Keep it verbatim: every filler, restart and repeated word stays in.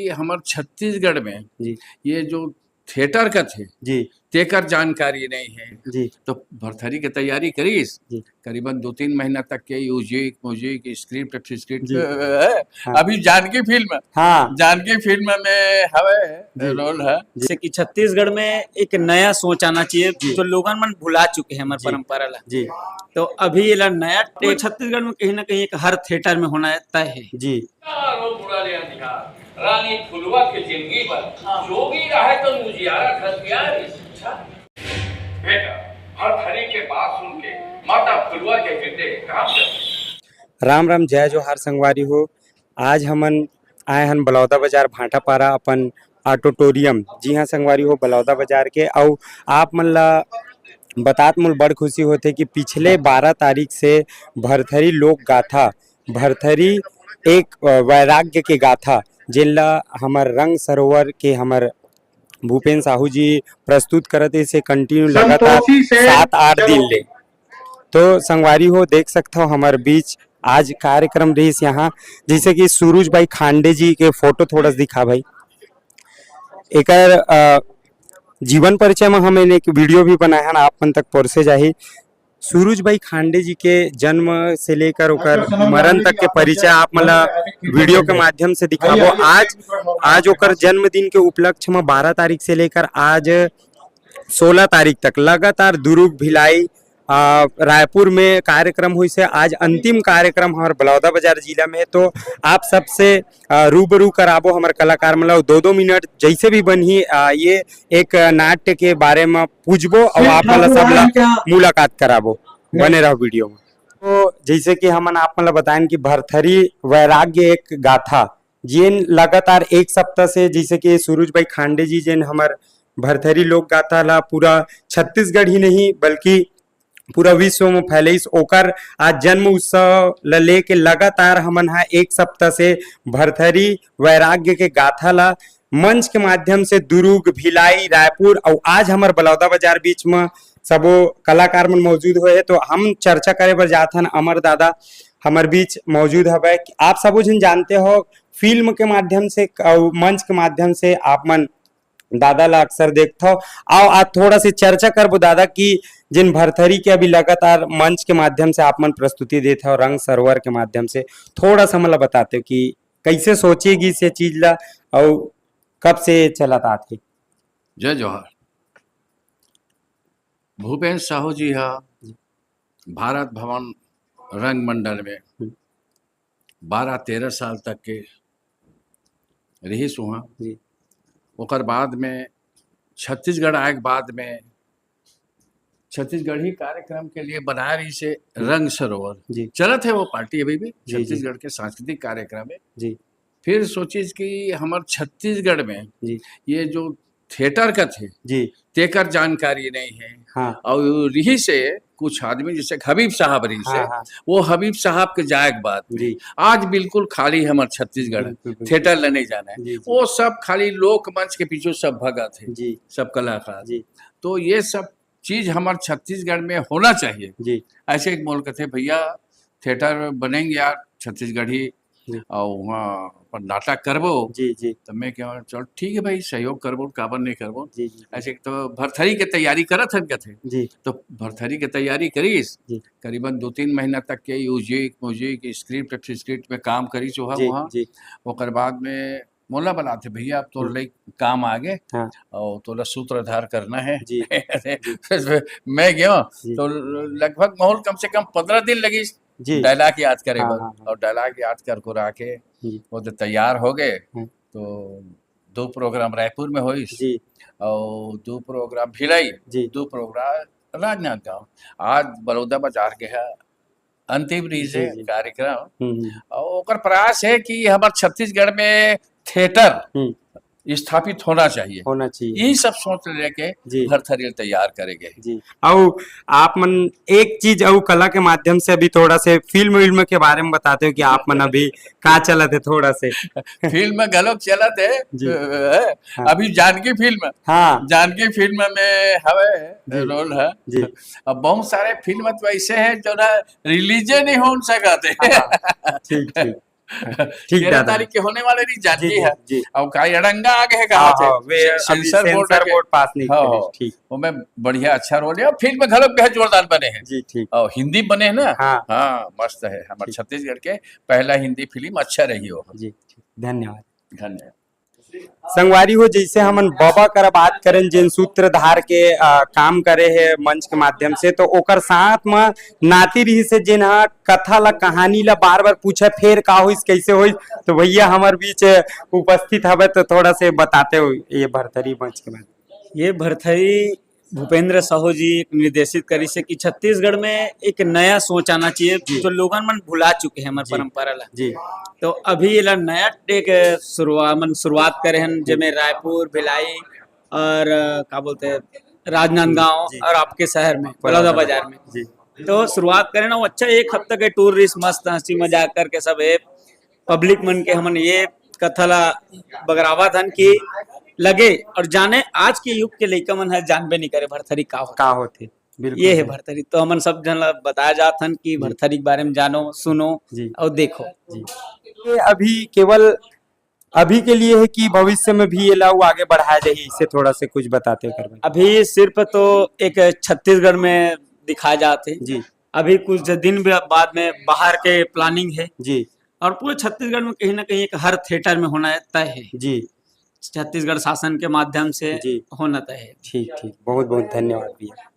कि हमर छत्तीसगढ़ में जी। ये जो थिएटर का थे, जी। तेकर जानकारी नहीं है। जी। तो भरथरी के तैयारी करिस, जी। करीबन दो तीन महीना तक के म्यूजिक, म्यूजिक, स्क्रिप्ट, फिर स्क्रिप्ट, जी। है। हाँ। अभी जानकी फिल्म, हाँ। जानकी फिल्म में हवे जी। रोल है। जी। जैसे कि छत्तीसगढ़ में एक नया सोच आना चाहिए, जी। जो लोगन मन भुला चुके हैं हमारे जी। परंपरा ला। जी। तो अभी ये ला नया तो छत्तीसगढ़ में कहीं ना कहीं एक हर थिएटर में होना तय है। जी। चारों बुरा ले अंधियार, रानी फुलवा के जिंदगी पर जोगी रहे तो उजियारा घर प्यार। अच्छा बेटा, भरथरी के बात सुन के माता फुलवा के हृदय कांप गए। राम राम, जय जोहार संगवारी हो। आज हमन आए हन बलौदा बाजार भाटापारा अपन ऑडिटोरियम। जी हाँ संगवारी हो, बलौदा बाजार के। अउ आप मन ला बतात मोल बड़ खुशी होथे कि पिछले बारह तारीख से भरथरी लोक गाथा, भरथरी एक, अ, वैराग्य के गाथा, जेन ला हमर रंग सरोवर के हमर भूपेन साहू जी प्रस्तुत करत हे, से कंटिन्यू लगातार संतोषी से सात आठ दिन ले। तो संगवारी हो, देख सकथव हमर बीच आज कार्यक्रम रहिस यहाँ, जैसे कि सूरज भाई खांडे जी के फोटो थोड़ा सा दिखा भाई। एकर, अ, जीवन परिचय में हम एक वीडियो भी बनाए हन, आप मन तक परोसे जाही। सूरज भाई खांडे जी के जन्म से लेकर ओकर मरण तक के परिचय आप मन ला वीडियो के माध्यम से दिखाबो। आज, आज ओकर जन्मदिन के उपलक्ष्य में बारह तारीख से लेकर आज सोलह तारीख तक लगातार दुर्ग, भिलाई, आ, रायपुर में कार्यक्रम होइस हे। आज अंतिम कार्यक्रम हमर बलौदा बाजार जिला में हे, तो आप सबसे, आ, रूबरू कराबो हमर कलाकार मन ला। दो दो मिनट जैसे भी बनही, आ, ये एक नाट्य के बारे में पूछबो अउ आप मन ला सब ला मुलाकात कराबो। बने रहो वीडियो में। तो जैसे कि हमन आप मन ला बताएन कि भरथरी वैराग्य एक गाथा, जेन लगातार एक सप्ताह से, जैसे कि सूरज भाई खांडे जी जेन हमर भरथरी लोक गाथा ला पूरा छत्तीसगढ़ ही नहीं बल्कि पूरा विश्व में फैलाइस, ओकर आज जन्म उत्सव ला लेके लगातार हमन हा एक सप्ताह से भरथरी वैराग्य के गाथा ला मंच के माध्यम से दुर्ग, भिलाई, रायपुर अउ आज हमर बलौदा बाजार बीच में सबो कलाकार मन मौजूद होए हे। तो हम चर्चा करे बर जात हन, अमर दादा हमर बीच मौजूद हवय। आप सबो झन जानते हो, फिल्म के माध्यम से अउ मंच के माध्यम से आप मन दादा ला अक्सर देखथव। आओ, आज थोड़ा से चर्चा करबो दादा कि जिन भरथरी के अभी लगातार मंच के माध्यम से आप मन प्रस्तुति देत हव, रंग सरोवर के माध्यम से, थोड़ा सा हमला बताते हो कि कैसे सोचे गिस ये चीज ला अउ कब से चलत आत हे? जय जोहार। भूपेश साहू जी हा भारत भवन रंगमंडल में हम्म। बारह तेरह साल तक के रहिस उहाँ। जी। ओकर बाद में छत्तीसगढ़ आए के बाद में छत्तीसगढ़ी कार्यक्रम के लिए बनाए रहिस हे हम्म। रंग सरोवर। जी। चलत हे वो पार्टी अभी भी, जी, जी। छत्तीसगढ़ के सांस्कृतिक कार्यक्रम हे। जी। फिर सोचिस कि हमर छत्तीसगढ़ में जी। ये जो थिएटर का थे, जी। तेकर जानकारी नहीं है। हाँ। अउ रिहिस हे कुछ आदमी, जैसे हबीब साहब रिहिस हे, हाँ, हाँ। वो हबीब साहब के जाए के बाद में जी। आज बिल्कुल खाली हमर छत्तीसगढ़ बिल्कुल, बिल्कुल। थिएटर ले नहीं जाना है। जी, जी। वो सब खाली लोक मंच के पीछे सब भगत हे, जी। सब कलाकार। जी। तो ये सब चीज हमर छत्तीसगढ़ में होना चाहिए। जी। ऐसे एक मोल कथे, "भैया, थिएटर बनेंगे यार छत्तीसगढ़ी जी। अउ वहाँ अपन नाटक करबो।" जी, जी। तो मैं कहूँ, "चल ठीक है भाई, सहयोग करबो, काबर नहीं करबो।" जी, जी, जी। ऐसे तो भरथरी के तैयारी करत हन कथे। जी। तो भरथरी के तैयारी करिस, जी। करीबन दो तीन महीना तक के म्यूजिक, म्यूजिक, स्क्रिप्ट, स्क्रिप्ट में काम करिस वहाँ, जी, वहाँ। जी। ओकर बाद में मोला बलाथे, "भैया, अब तोर हम्म। लइक काम आगे हाँ। अउ तोला सूत्रधार करना है।" जी, जी। मैं गयो, जी। तो लगभग माहौल कम से कम पंद्रह दिन लगिस जी। डायलॉग याद करे हाँ, बर। हाँ, हाँ। अउ डायलॉग याद कर कुरा के जी। वो तो तैयार हो गए। हम्म। तो दो प्रोग्राम रायपुर में होइस जी। अउ दो प्रोग्राम भिलाई, जी। दो प्रोग्राम राजनांदगांव। आज बलौदा बाजार के है अंतिम रिलीज जी, है जी। कार्यक्रम। हम्म, हम्म। अउ ओकर प्रयास है कि हमर छत्तीसगढ़ में थिएटर हम्म। स्थापित होना चाहिए। होना चाहिए। यही सब सोच लेके जी। भरथरी ल तैयार करे गे। जी। अउ आप मन एक चीज अउ कला के माध्यम से अभी थोड़ा से फिल्म विल्म के बारे में बताते हो कि आप मन अभी का चलत हे थोड़ा से? फिल्म घलोक चलत हे। जी। अ, हाँ। अभी जानकी फिल्म, हाँ। जानकी फिल्म में हवे जी। रोल है। जी। अब बहुत सारे फिल्म तो ऐसे हैं जो ना रिलीजे नहीं हो सकते। हाँ, हाँ। ठीक, ठीक। ठीक तेरह दादा। तारीख के होने वाले नहीं, जानती जी, जी, है। जी। अब का अड़ंगा आ गए हाँ, कहा हाँ, वे से-, अभी सेंसर बोर्ड सेंसर के। बोर्ड पास नहीं हाँ, करे, हाँ। ठीक। वो में बढ़िया अच्छा रोल है, और फिल्म घलो बहुत जोरदार बने हैं। जी, ठीक। और हिंदी बने हैं ना? हाँ। हाँ, मस्त है। हमारे ठीक। छत्तीसगढ़ के पहला हिंदी फिल्म अच्छा रही हो। जी, ठीक। धन्यवाद। धन्यवाद। संगवारी हो, जैसे हमन बाबा कर बात करेन, जेन सूत्रधार के, अ, काम करे हे मंच के माध्यम से, तो ओकर साथ म नाती रिहिस हे, जेन ह कथा ला, कहानी ला बार-बार पूछे, "फेर का होइस, कैसे होइस?" तो भैया हमर बीच उपस्थित हवे, तो थोड़ा से बताते हो ये भरथरी मंच के बारे में। ये भरथरी भूपेंद्र साहू जी एक निर्देशित करिस हे कि छत्तीसगढ़ में एक नया सोच आना चाहिए, जी। जो लोगन मन भुला चुके हैं हमर जी। परंपरा ला। जी। तो अभी एला नया एक शुरुआ-, मन शुरुआत करे हन, जी। जेमे रायपुर, भिलाई और, अ, का बोलते हैं, राजनांदगांव जी। और आपके शहर में, बलौदा बलौदा बाजार में। जी। तो शुरुआत करे ना, वो अच्छा एक हफ्ता के टूर रिहिस, मस्त हंसी मजाक करके सब हे पब्लिक मन के हमन ये कथा ला बगरावत हन कि लगे और जाने, आज के युग के लइका मन ह जानबे नहीं करे भरथरी का होथे। का होथे, बिल्कुल ये हे सही। भरथरी, तो हमन सब झन ला बताए जात हन कि जी। भरथरी के बारे में जानो, सुनो जी। और देखो। जी। ये अभी केवल अभी के लिए हे कि भविष्य में भी ये ला वो आगे बढ़ाया जाही, इसे थोड़ा से कुछ बताते कर भाई। अभी सिर्फ तो एक छत्तीसगढ़ में दिखाए जात हे। जी। अभी कुछ दिन भी बाद में बाहर के प्लानिंग हे। जी। और पूरे छत्तीसगढ़ में कहीं ना कहीं एक हर थिएटर में होना तय हे। जी। छत्तीसगढ़ शासन के माध्यम से जी। होना तय हे। ठीक, ठीक। बहुत, बहुत धन्यवाद भैया।